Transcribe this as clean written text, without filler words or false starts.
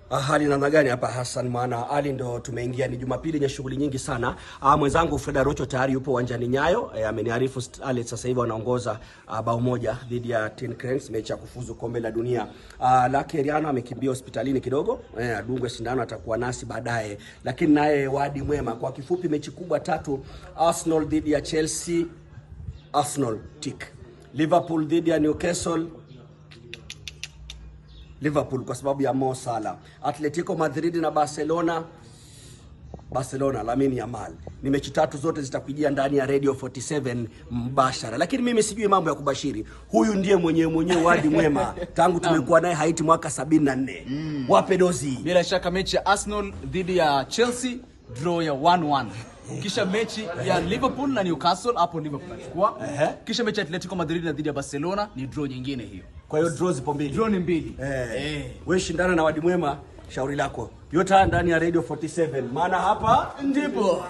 Hali namna gani hapa Hassan Mwana Ali, ndo tumeingia, ni Jumapili yenye shughuli nyingi sana. Mwenzangu Freda Rocho tayari yupo uwanjani Nyayo. Ameniarifu Starlet sasa hivi wanaongoza bao 1 dhidi ya Tin Cranes, mechi ya kufuzu kombe la dunia. Lucky Heriano amekimbia hospitalini kidogo, adungwe sindano, atakuwa nasi baadaye. Lakini naye Wadi Mwema, kwa kifupi mechi kubwa tatu: Arsenal dhidi ya Chelsea, Arsenal tick. Liverpool dhidi ya Newcastle, Liverpool kwa sababu ya Mo Salah. Atletico Madrid na Barcelona, Barcelona Lamine Yamal. Ni mechi tatu zote zitakujia ndani ya Radio 47 mbashara. Lakini mimi sijui mambo ya kubashiri. Huyu ndiye mwenyewe Wadi Mwema tangu tumekuwa naye Haiti mwaka 74. Wape dozi. Bila shaka mechi ya Arsenal dhidi ya Chelsea draw ya 1-1. Kisha mechi ya Liverpool na Newcastle, hapo Liverpool achukua. Kisha mechi ya Atletico Madrid na dhidi ya Barcelona ni draw nyingine hiyo. Kwa hiyo draw zipo mbili. Draw ni mbili. Wewe shindana na Wadi Mwema, shauri lako. Yote haya ndani ya Radio 47. Maana hapa Ndipo.